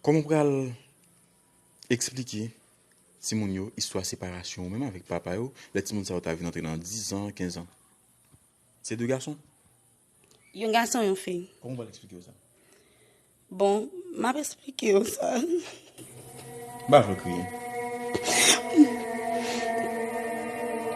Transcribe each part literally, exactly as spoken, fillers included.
Kòman w pral eksplike timoun yo istwa separasyon ou menm avèk papa yo, lè timoun sa yo ta vin antre nan diz an, kenz an? Se de gason? Yon gason, yon fi. Kòman w pral eksplike yo sa? Bon, m ap eksplike yo sa. M pa vle w kriye.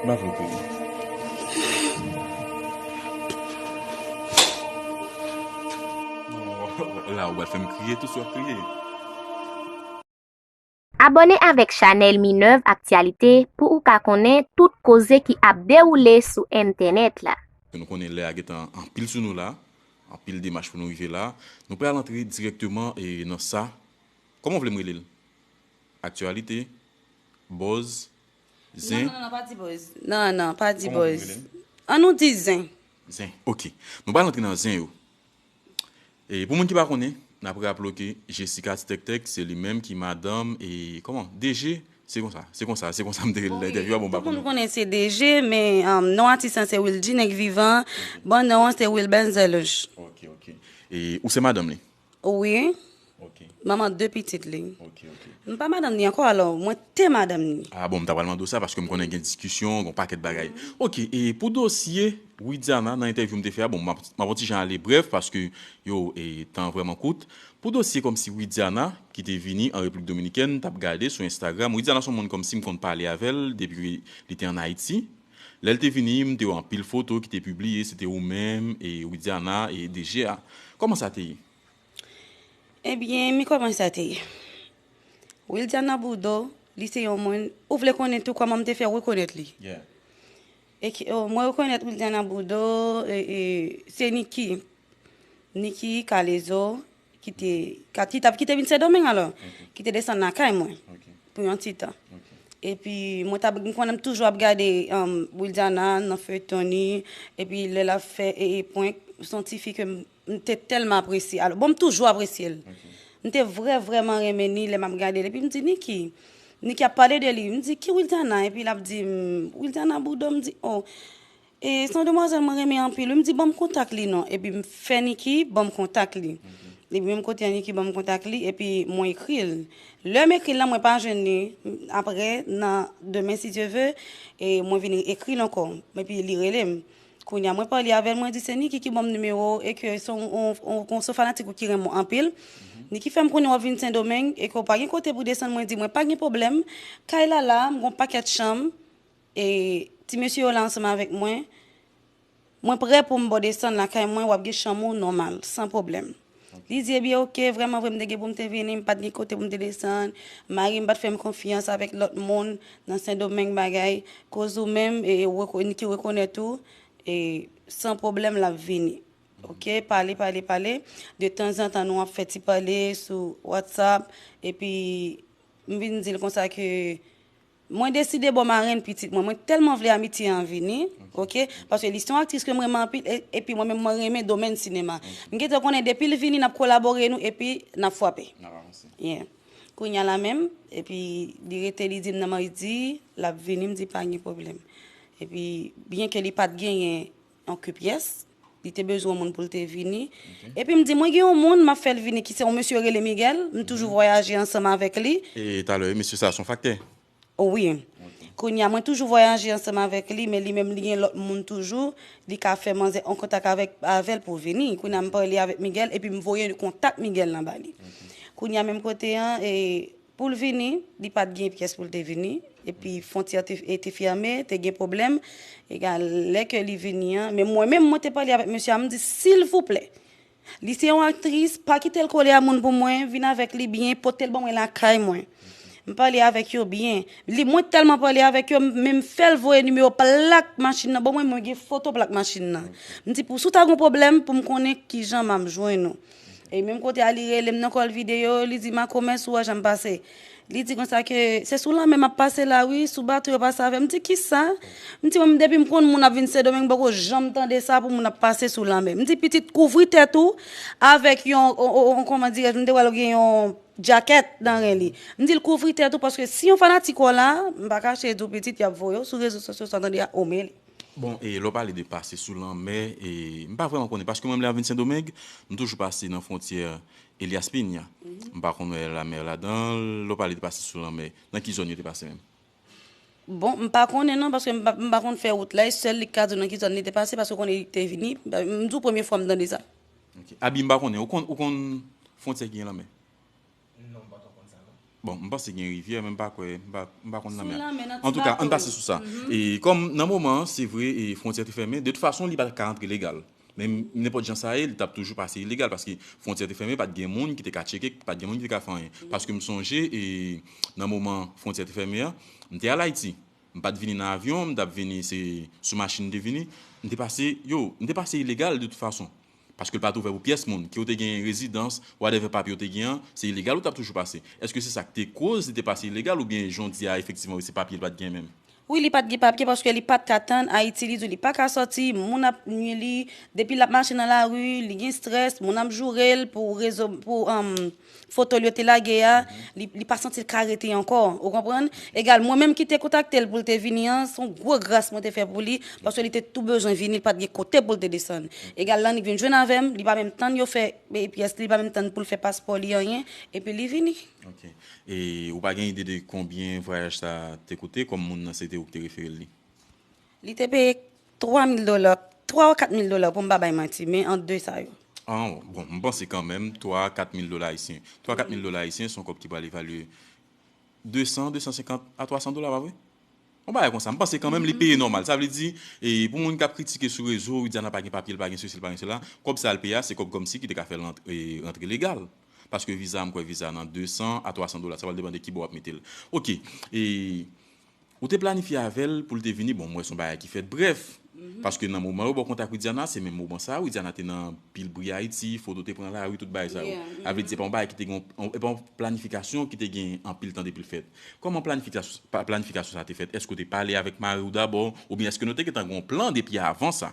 M pa vle w kriye. La, ou pral fè m kriye, tou sou ap kriye. Abòne avèk chanèl Minerve Actualité pou ou ka konnen tout koze ki ap dewoule sou entènèt la. Nou konnen lè a gentan anpil sou nou la, anpil demach pou nou rive la. Nou pral antre dirèkteman e nan sa. Kòman w vle m rele l? Aktyalite, buzz, zen? Non, non, non, pa di buzz. Non, non, pa di buzz. Kòman w vle m rele l? An nou di zen. Zen, oke. Nou pral antre nan zen yo. E pou moun ki pa konnen, n ap raple w ke Jessica Ti Tèktèk, se li menm ki madanm, e, kòman? D G, se konsa, se konsa, se konsa m te rele l nan entèvyou a, bon, m pa konnen. Tout moun konnen se D G, men, um, non atis lan se Wildy, nèg vivan. Bon, non an se Wilben Zelouch. Ok, ok. E ou se madanm li? Wi. Ok. Manman de pitit li. Ok, ok. M pa madanm li ankò, alò, mwen te madanm li. Ah bon, m ta pral mande w sa, paske m konnen gen diskisyon, gen yon pakèt bagay. Ok, e pou dosye Widiana, nan entèvyou m te fè a, bon, m ap, m ap yon ti jan ale brèf, paske yo, e, tan an vrèman kout. Pou dosye kòmsi Widiana, ki te vini an Repiblik Dominikèn, m t ap gade sou Instagram. Widiana se yon moun kòmsi m konn pale avè l depi li te ann Ayiti. Lè l te vini, m te wè anpil foto ki te pibliye, se te ou menm, e Widiana, e D G a. Kòman sa te ye? Ebyen, mi kòman sa te ye. Wildiana Boudon, li se yon moun, ou vle konnen tou kòman m te fè rekonèt li? Yeah. E ki, oh, mwen rekonèt Wildiana Boudon, e, e, se Niki. Niki Kalezo, ki te, ka, ki t ap, ki te vin Sendomeng alò, ok, ki te desann lakay mwen, ok, pou yon ti tan. Ok. Epi, mwen t ap, m konnen m toujou ap gade, um, Wildiana nan feyton li, epi lè l ap fè, e, e, prank, se yon ti fi ke m, m te tèlman apresye. Alò, bon, m toujou apresye l. Ok. M te vrè, vrèman renmen li lè m ap gade l. Epi m di, "Niki." Niki ap pale de li. M di, "Ki Wildiana?" Epi l ap di m, "Wildiana Boudon." M di, "Oh, e se yon demwazèl mwen renmen anpil wi." M di, "Ban m kontak li non." Epi m fè Niki ban m kontak li. Ok. Epi menm kote an Niki ban m kontak li, epi mwen ekri l. Lè m ekri l la, mwen pa jwenn li. Apre, nan demen, si Dye ve, e mwen vin ekri l ankò. Epi li rele m. Kounye a, mwen pale avè l, mwen di, "Se Niki ki ban m nimewo w, e ke se yon, yon, yon, yon, se yon fanatik ou ki renmen w anpil. Mhm. Niki fè m konnen w ap vin Sendomeng, e ke w pa gen kote pou desann." Mwen di, "Mwen pa gen pwoblèm. Kay la la, m gen yon pakèt chanm, e ti mesye yo la ansanm avèk mwen. Mwen prè pou m ba w desann lakay mwen, w ap gen chanm ou nòmal, san pwoblèm." Li di, "Ebyen, oke, vrèman vre, m te gen pou m te vini, m pa t gen kote pou m te desann. Mari m pa t fè m konfyans avèk lòt moun nan Sendomeng bagay. Koz ou menm, e, reko-, ki rekonèt ou, e, san pwoblèm, l ap vini." Oke, pale, pale, pale. De tanzantan, nou ap fè ti pale sou WhatsApp. Epi, m vin di l konsa ke mwen deside ba w marenn pitit mwen. Mwen tèlman vle amitye an vini, oke? Paske li se yon aktris ke m renmen anpil, e, epi mwen menm mwen renmen domèn sinema. M gentan konnen depi l vini, n ap kolabore nou, epi n ap frape. N ap avanse. Yeah. Kounye a la menm, epi li rete, li di m nan mardi, l ap vini, m di pa gen pwoblèm. Epi, byen ke li pa t genyen anpil pyès, li te bezwen yon moun pou l te vini. Ok. Epi m di, mwen gen yon moun, m ap fè l vini, ki se yon mesye yo rele Miguel, m toujou vwayaje ansanm avèk li. E talè, mesye sa a se yon faktè? Wi. Ok. Kounye a, mwen toujou vwayaje ansanm avèk li, men li menm, li gen lòt moun toujou, li ka fè manzè an kontak avèk, avè l pou vini. Kounye a, m pale avèk Miguel, epi m voye kontak Miguel lan ba li. Ok. Kounye a, menm kote an, e, pou l vini, li pa t gen pyès pou l te vini. Epi, fwontyè te, e, te fèmen, te gen pwoblèm. Egal, lè ke li vini an, men mwen menm, mwen te pale avèk mesye a, m di, silvouplè, li se yon aktris, pa kite l kole a moun pou mwen, vin avèk li byen, pote l ban mwen lakay mwen. M pale avèk yo byen. Li, mwen tèlman pale avèk yo, m, men m fè l voye nimewo plak machin nan ban mwen, mwen gen foto plak machin nan. M di, pou, si w ta gen pwoblèm, pou m konnen kijan m ap jwenn ou. E menm kote a, li rele m nan kòl videyo, li di, "Makomè, si w wè jan m pase." Li di konsa ke, "Se sou lanmè m ap pase la, wi, sou bato yo pase avè m." M di, "Kisa?" M di, "Mwen, depi m konn moun ap vin Sendomeng, m poko janm tande sa pou moun ap pase sou lanmè." M di, "Pitit, kouvri tèt ou avèk yon, on, on, on, kòman dirè, m te wè l gen yon djakèt nan ren li." M di l, "Kouvri tèt ou, paske si yon fanatik wè w la, m pa kache di w, pitit, y ap voye w sou rezo sosyo, sa w tande a, omele." Bon, e lè w pale de pase sou lanmè, e m pa vrèman konnen, paske mwen, lè m vin Sendomeng, m toujou pase nan fwontyè Elias Peña. M pa konn wè lanmè ladan l, lè w pale te pase sou lanmè. Nan ki zòn yo te pase menm? Bon, m pa konnen non, paske m pa, m pa konn fè wout la, e sèl li k ka di w nan ki zòn li te pase, paske w konnen li te vini. M di w premye fwa m tande sa. Ok. Abi, m pa konnen. Ou konn, ou konn fwontyè ki gen lanmè? Bon, m panse gen rivyè, men m pa kwè, m pa, m pa konn lanmè. Antouka, ann pase sou sa. E kòm nan moman an, se vre, e fwontyè te fèmen, de tout fason, li pa t ka antre legal. Men nenpòt jan sa ye, li t ap toujou pase ilegal, paske fwontyè te fèmen, pa t gen moun ki te ka tcheke, pa t gen moun ki te ka fè anyen. Paske m sonje, e nan moman fwontyè te fèmen an, m te al Ayiti. M pa t vini nan avyon, m t ap vini, se sou machin m te vini. M te pase, yo, m te pase ilegal de tout fason. Paske l pa t ouvè pou pyès moun. Ke w te gen rezidans, whatever papye w te gen an, se ilegal ou t ap toujou pase. Èske se sa k te koz li te pase ilegal oubyen jan w di a efektivman wi se papye l pa t gen menm? Wi, li pa t gen papye paske li pa t ka tann Ayiti, li di w li pa ka sòti, moun ap nwi li, depi l ap mache nan lari, li gen strès, moun ap joure l pou rezo, pou, um, foto l yo te lage a, li, li pa santi l ka rete ankò, ou konprann? Egal, mwen menm ki te kontakte l pou l te vini an, se yon gwo gras mwen te fè pou li, paske li te tou bezwen vini, li pa t gen kote pou l te desann. Egal, l annik vin jwenn avè m, li pa menm tann yo fè e, pyès li, li pa menm tann pou l fè paspò li anyen, epi li vini. Ok. E ou pa gen ide de konbyen vwayaj sa te koute, kòm moun nan se te ou ki te refere l li? Li te peye twa mil dola, twa ou kat mil dola pou m pa bay manti, men ant de sa yo. Ah, bon, m panse kanmenm, twa, kat mil dola ayisyen. Twa, kat mil dola ayisyen, se yon kòb ki pral evalye de san, de san senkant a twa san dola, pa vre? Yon bagay konsa. M panse kanmenm li peye nòmal. Sa vle di, e, pou moun k ap kritike sou rezo, Widiana pa gen papye, l pa gen sesi, l pa gen sela, kòb sa l peye a, se kòb kòmsi ki te ka fè l rantre, e, rantre legal. Paske viza, m kwè viza nan de san a twa san dola. Sa pral depann de ki bò w ap mete l. Ok. E, Ou te planifye avè l pou l te vini, bon, m wè se yon bagay ki fèt brèf. Paske nan moman yo ba w kontak Widiana, se menm moman sa a, Widiana te nan pil bri Ayiti, foto te pran lari, tout bagay sa yo. Sa vle di, se pa yon bagay ki te gen, e pa yon planifikasyon ki te gen anpil tan depi l fèt. Kòman planifikasyon, pa, planifikasyon sa a te fèt? Èske w te pale avèk mari w dabò, oubyen èske nou te gentan gen yon plan depi avan sa?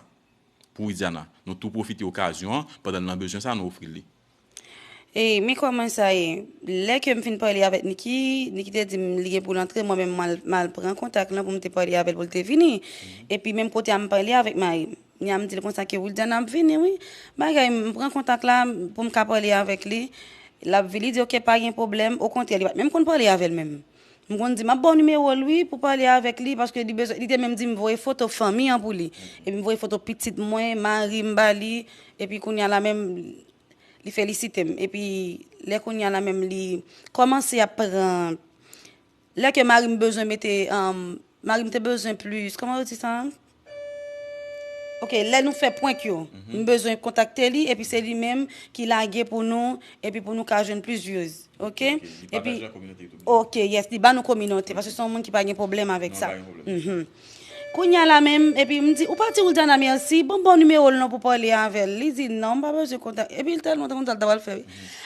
Pou Widiana, nou tou pwofite okazyon an, pandan l nan bezwen sa, nou ofri l li. E, men kòman sa ye? Lè ke m fin pale avèk Niki, Niki te di m li gen pou l antre, mwen menm m al, m al pran kontak lan pou m te pale avè l pou l te vini. Epi menm kote a m pale avèk mari m. Kounye a m di l konsa ke Wildiana ap vini wi. Bagay, m pran kontak la pou m ka pale avèk li. L ap vini, li di oke, pa gen pwoblèm. Okontrè, li pa t menm konn pale avè l menm. M konn di, m ap ba w nimewo l wi pou pale avèk li, paske li bezwen, li te menm di m voye foto fanmi an pou li. Epi m voye foto pitit mwen, mari m ba li, epi kounye a la menm, li felisite m. Epi lè kounye a la menm li kòmanse ap pran, lè ke mari m bezwen mete, um, mari m te bezwen plis, kòman yo di sa? Ok, lè nou fè prank yo, m bezwen kontakte li, epi se li menm ki lage pou nou, epi pou nou ka jwenn plis views. Ok? Epi, ok, yes, li ba nou kominote, paske se yon moun ki pa gen pwoblèm avèk sa. Mhm. Kounye a la menm, epi m di, ou pa di Wildiana mèsi, bon, bon nimewo l non pou pale avè l. Li di, non, m pa bezwen kontak. Epi l tèlman kontan l ta pral fè.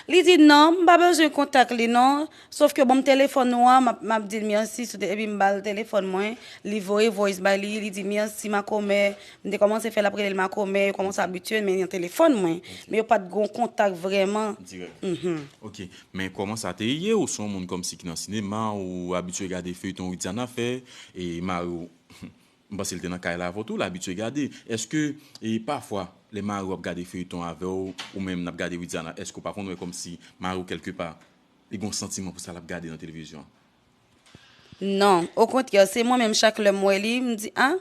Li di, non, m pa bezwen kontak li non. Sof ke bon, m telefòn ou a, m ap, m ap di l mèsi, sou te, epi m ba l telefòn mwen, li voye voice bay li, li di mèsi makomè, m te kòmanse fè l ap rele l makomè, yo kòmanse abitye, men nan telefòn mwen, men yo pa t gon kontak vrèman. Dirèk. Mhm. Ok, men kòman sa te ye, ou se yon moun kòmsi ki nan sinema, ou abitye gade feyton Widiana fè, e mari w, m panse l te nan kay la avè w tou, l abitye gade. Èske, e pafwa, lè mari w ap gade feyton avè w, ou menm n ap gade Widiana, èske w pa konn wè kòmsi mari w kèlkepa, li gen yon santiman pou sa l ap gade nan televizyon an? Non, okontrè, se mwen menm chak lè m wè li, m di, a,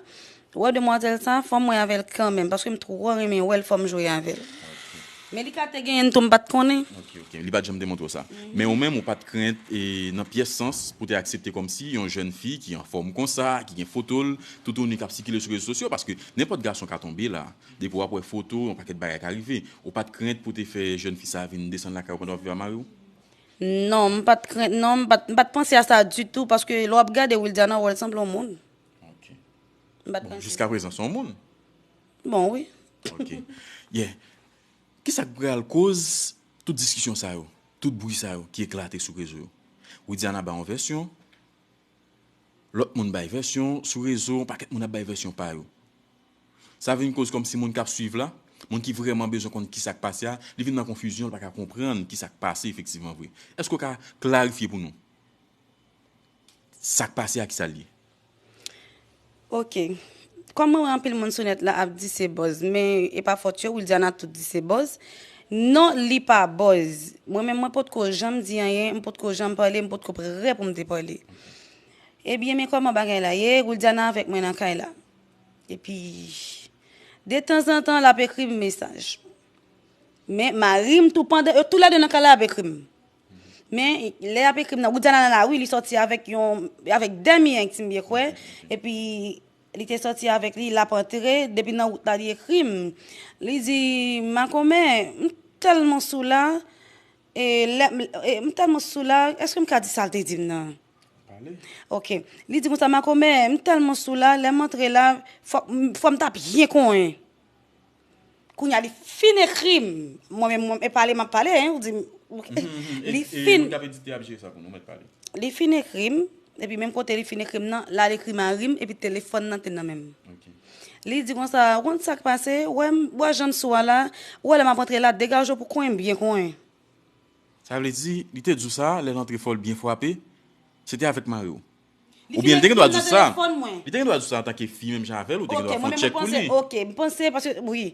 wè demwazèl sa, fò m wè avè l kanmenm, paske m twò renmen wè l, fò m jwe avè l. Men li ka te genyen l tou, m pa t konnen. Ok, ok. Li pa t janm te montre w sa. Men ou menm, ou pa t krent, e, nan pyès sans pou te aksepte kòmsi yon jèn fi ki anfòm konsa, ki gen foto l, toutouni k ap sikile sou rezo sosyo, paske nenpòt gason ka tonbe la. Depi w ap wè foto, yon pakèt bagay ka rive. Ou pa t krent pou te fè jèn fi sa vin desann lakay ou pandan w ap viv ak mari w? Non, m pa t krent, non, m pa t, m pa t panse a sa ditou, paske lè w ap gade Wildiana, w wè l sanble yon moun. Ok. M pa t panse. Bon, jiskaprezan, se yon moun? Bon, wi. Ok. Yeah. Kisa k pral koz tout diskisyon sa yo, tout bri sa yo ki eklate sou rezo yo? Widiana bay yon vèsyon, lòt moun bay vèsyon, sou rezo, yon pakèt moun ap bay vèsyon pa yo. Sa vin koz kòmsi moun k ap swiv la, moun ki vrèman bezwen konn kisa k pase a, li vin nan konfizyon, li pa ka konprann kisa k pase efektivman vre. Èske w ka klarifye pou nou sa k pase a, kisa l ye? Ok. Kòm mwen wè anpil moun sou nèt la ap di se buzz, men e pa fòt yo, Wildiana tou di se buzz. Non, li pa bòz. Mwen menm, mwen potko janm di anyen, m potko janm pale, m potko prè pou m te pale. Ebyen, men kòman bagay la ye, Wildiana avèk mwen nan kay la. Epi, detanzantan, l ap ekri m mesaj. Men, mari m tou pandan, yo tou lè de nan kay la ap ekri m. Men, lè y ap ekri m nan, Wildiana nan lari, li sòti avèk yon, avèk dèmi, si m byen kwè. Epi, li te sòti avèk li, l ap antre, depi nan wout la, li ekri m. Li di, Makomè, m tèlman sou la, e lè, e m tèlman sou la, èske m ka di sa l te di m nan? Pale. Ok. Li di konsa, Makomè, m tèlman sou la, lè m antre la, fò, fò m ta byen konyen. Kounye a, li fin ekri m. Mwen menm, mwen, e pale m ap pale, en, ou di m, ok. Li fin. Moun k ap edite ap jere sa pou nou, mèt pale. Li fin ekri m, epi menm kote li fin ekri m nan, l al ekri mari m, epi telefòn nan te nan men m. Ok. Li di konsa, ou konn sa k pase, wè m, wè jan m sou a la, ou wè lè m ap antre la, degaje w pou konyen m byen konyen. Sa vle di, li te di w sa, lè l antre fò l byen frape, se te avèk mari w. Oubyen li te gen dwa di w sa. Li te gen dwa di w sa antanke fi menm jan avè l, ou te gen dwa fè yon tchèk pou li. Ok, m panse, paske, wi.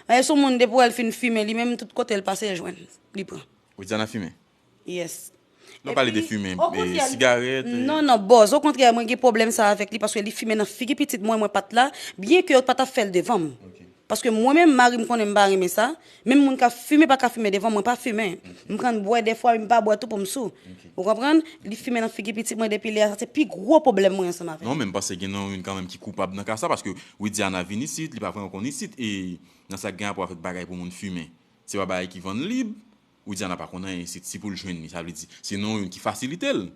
Men se yon moun depi w wè l fin fimen, li menm tout kote l pase, l jwenn, li pran. Widiana fimen? Yes. Lè w pale de fimen, e, sigarèt, e. Non, non, bòz. Okontrè, mwen gen pwoblèm sa avèk li, paske li fimen nan figi pitit mwen, mwen pa t la, byen ke yo pa t ap fè l devan m. Ok. Paske mwen menm, mari m konnen m pa renmen sa. Menm moun k ap fimen pa ka fimen devan mwen, pa fimen. M konn bwè dèfwa, men m pa bwè tou pou m sou. Ou konprann? Li fimen nan figi pitit mwen depi lè a, sa se pi gwo pwoblèm mwen ansanm avè l. Non, men m panse gen nan youn kanmenm ki koupab nan ka sa, paske Widiana vin isit, li pa vrèman konn isit, e nan sa k gen rapò avèk bagay pou moun fimen. Se pa bagay ki vann lib, Widiana pa konn anyen isit, si pou l jwenn li, sa vle di, se nan youn ki fasilite l.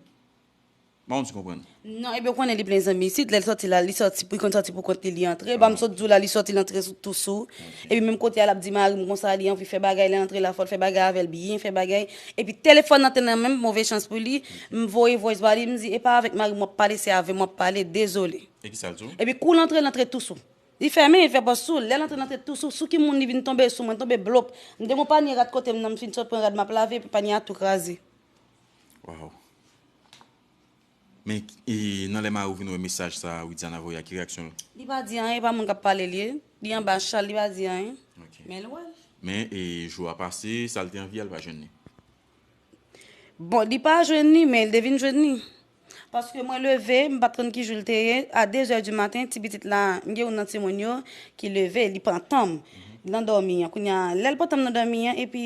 Mwen, ou konprann? Non, ebyen, ou konnen li plen zanmi isit. Lè l sòti la, li sòti, li konn sòti pou kont li, li antre. Ban m sot di w la, li sòti, l antre sou, tou sou. Epi menm kote a, l ap di mari m konsa, li anvi fè bagay, lè l antre la, fò l fè bagay avè l, byen fè bagay. Epi telefòn nan te nan men m, move chans pou li. M voye voice ba li, m di, e pa avèk mari m w ap pale, se avè m w ap pale, dezole. E kisa l di w? Epi kou l antre, l antre tou sou. Li fèmen, li fè pòz sou l. Lè l antre, l antre tou sou. Sou ki moun li vin tonbe sou mwen, tonbe blop. M te gon panye rad kote m nan, m fin sot pran rad, m ap lave, epi panye a tou kraze. Waw. Men, e, nan lè mari w vin wè mesaj sa a, Widiana voye a, ki reyaksyon l? Li pa di anyen, e pa moun k ap pale l ye. Li anba chal, li pa di anyen. Ok. Men l wè l. Men, e, jou a pase, sa l te anvi a, l pa jwenn li. Bon, li pa jwenn li, men l te vin jwenn li. Paske mwen leve, m pa t konn ki jou l te ye. A de zè di maten, ti pitit la, m gen youn nan timoun yo ki leve, li pantan m nan dòmi an. Kounye a, lè l pantan m nan dòmi an, epi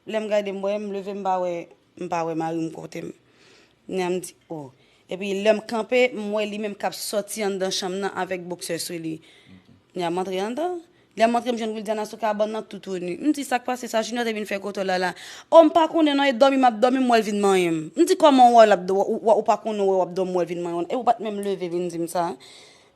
lè m gade, m wè, m leve, m pa wè, m pa wè mari m kote m. Kounye a m di, o. Epi lè m kanpe, m wè li menm k ap sòti anndan chanm nan avèk boksè sou li. Kounye a m antre anndan. Lè m antre, m jwenn Wildiana sou kabann nan toutouni. M di, sa k pase sa, Junior te vin fè kote w la la? O, m pa konnen non, e dòmi m ap dòmi, m wè l vin manyen m. M di, kòman w wè l ap, w, w, w pa konnen w wè w ap dòmi, w wè l vin manyen w? E ou pa t menm leve vin di m sa.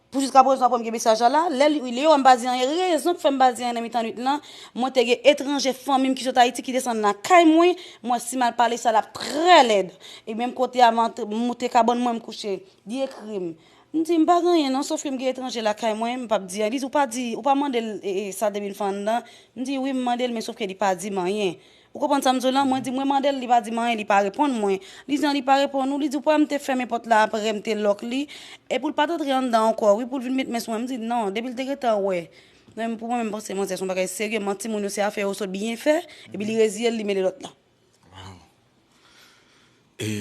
Pou jiskaprezan, apre m gen mesaj la la, lè li, li wè m pa di anyen, rezon k fè m pa di anyen nan mitan nwit lan, mwen te gen etranje fanmi m ki sot Ayiti ki desann lakay mwen, mwen si m al pale sa l ap trè lèd. E menm kote a, m antre, m moute kabann mwen, m kouche. Li ekri m. M di, m pa gen anyen non, sòf ke m gen etranje lakay mwen, m p ap di anyen. Li di, ou pa di, ou pa mande l, e, e, sa depi l fè anndan? M di, wi, m mande l, men sòf ke li pa di m anyen. Ou konprann sa m di w lan? Mwen di, mwen mande l, li pa di m anyen, li pa reponn mwen. Li di, an, li pa reponn ou? Li di, ou pa wè m te fèmen pòt la aprè m te lòk li, e pou l pa t antre anndan ankò, wi, pou l vin met men sou mwen. M di, non, depi l te gentan wè. Non, men pou mwen menm, m panse manzè se yon bagay serye, manti moun yo se afè yo sot byen fè, epi li reziye l, li mele lòt la. Waw. E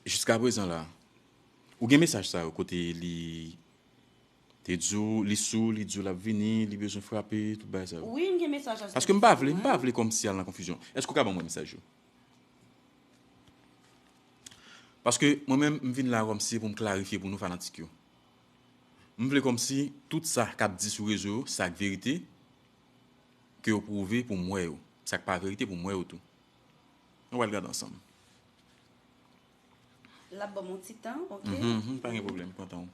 jiskaprezan la, ou gen mesaj sa yo kote li te di w, li sou, li di w l ap vini, li bezwen frape, tout bagay sa yo? Wi, m gen mesaj la. Paske m pa vle, m pa vle kòmsi al nan konfizyon. Èske w ka ban mwen mesaj yo? Paske mwen menm, m vin la kòmsi pou m klarifye pou nou fanatik yo. M vle kòmsi tout sa k ap di sou rezo yo, sa k verite, ke yo pwouve pou m wè yo. Sa k pa verite pou m wè yo tou. Nou pral gade ansanm. L ap ban m yon ti tan, ok? Mhm, mhm, pa gen pwoblèm, pran tan w.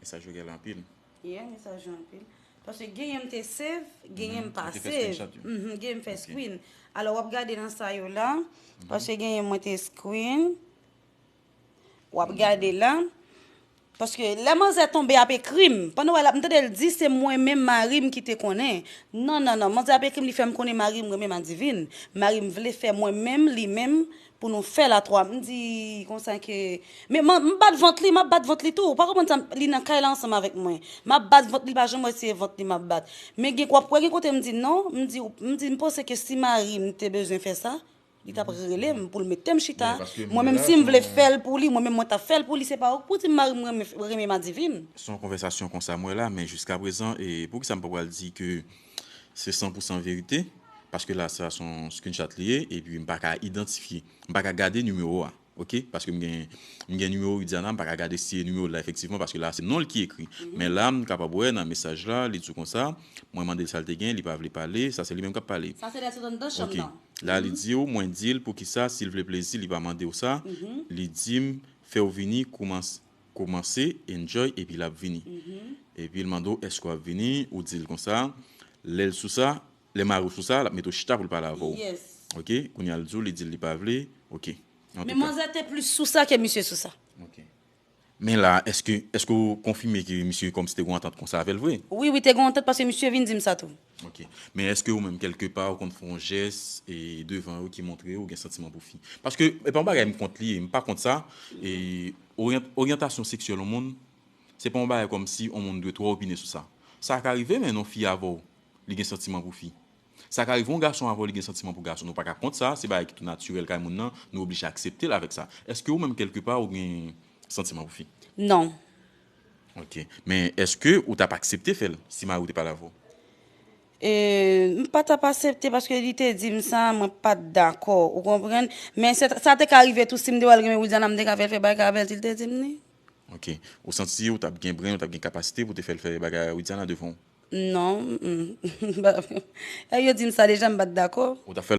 Mesaj yo genlè anpil. Yeah, mesaj yo anpil. Paske genyen m te save, genyen m pa save. Mhm, ou te fè screenshot yo? Mhm, genyen m fè screen. Alò, w ap gade nan sa yo la, paske genyen mwen te screen. W ap gade la. Paske lè manzè tonbe ap ekri m, pandan w wè l ap, m tande l di se mwen menm mari m ki te konnen. Non, non, non, manzè ap ekri m, li fè m konnen mari m renmen Madivin. Mari m vle fè mwen menm, li menm, pou nou fè l a twa. M di konsa ke, men m, m bat vant li, m ap bat vant li tou. Ou pa konprann sa, li nan kay la ansanm avèk mwen. M ap bat vant li, li pa janm wè se vant li m ap bat. Men gen, w ap wè gen kote m di non, m di, m di, m panse ke si mari m te bezwen fè sa, li t ap rele m pou l mete m chita. Mwen menm, si m vle fè l pou li, mwen menm, mwen t ap fè l pou li. Se pa ou k pou di m mari m renmen, renmen Madivin. Se yon konvèsasyon konsa m wè la, men jiskaprezan, e poukisa m pa pral di ke se san pou san verite? Paske la, sa se yon screenshot li ye, epi m pa ka idantifye, m pa ka gade nimewo a, oke? Paske m gen, m gen nimewo Widiana, m pa ka gade si se nimewo l la efektivman, paske la, se non l ki ekri. Men la, m kapab wè nan mesaj la, li di w konsa, mwen mande l sa l te gen, li pa vle pale, sa se li menm k ap pale. Sa se lè sot anndan chanm nan. La, li di w, mwen di l poukisa, si l vle plezi, li pa mande w sa. Li di m, fè w vini, koumans-, koumanse, enjoy, epi l ap vini. Epi l mande w, èske w ap vini? Ou di l konsa, lè l sou sa, lè mari w sou sa, l ap mete w chita pou l pale avè w. Oke? Kounye a l di w, li di l li pa vle. Oke. Men manzè te plis sou sa ke misye sou sa. Oke. Men la, èske, èske w konfime ke misye kòmsi te gen yon antant konsa avè l vre? Wi, wi, te gen yon antant paske misye vin di m sa tou. Oke. Men èske ou menm, kèlkepa, ou konn fè yon jès e devan yo ki montre ou gen santiman pou fi? Paske, e pa yon bagay m kont li, m pa kont sa. E oryant-, oryantasyon seksyèl yon moun, se pa yon bagay kòmsi yon moun dwe twò opine sou sa. Sa ka rive, men yon fi avè w, li gen santiman pou fi. Sa ka rive yon gason avè w, li gen santiman pou gason. Nou pa ka kont sa, se bagay ki tou natirèl kay moun nan, nou oblije aksepte l avèk sa. Èske ou menm, kèlkepa, ou gen santiman pou fi? Non. Oke. Men èske ou t ap aksepte fè l si mari w te pale avè w? E, m pa t ap aksepte paske li te di m sa, mwen pa t dakò, ou konprann? Men se, sa te ka rive tou, si m te wè l renmen Widiana, m te ka fè l fè bagay avè l, si l te di m ni. Oke. Ou santi ou t ap gen bren, ou t ap gen kapasite pou te fè l fè bagay a Widiana devan w? Non, mm, mm. E yo di m sa deja, m pa t dakò. Ou t ap fè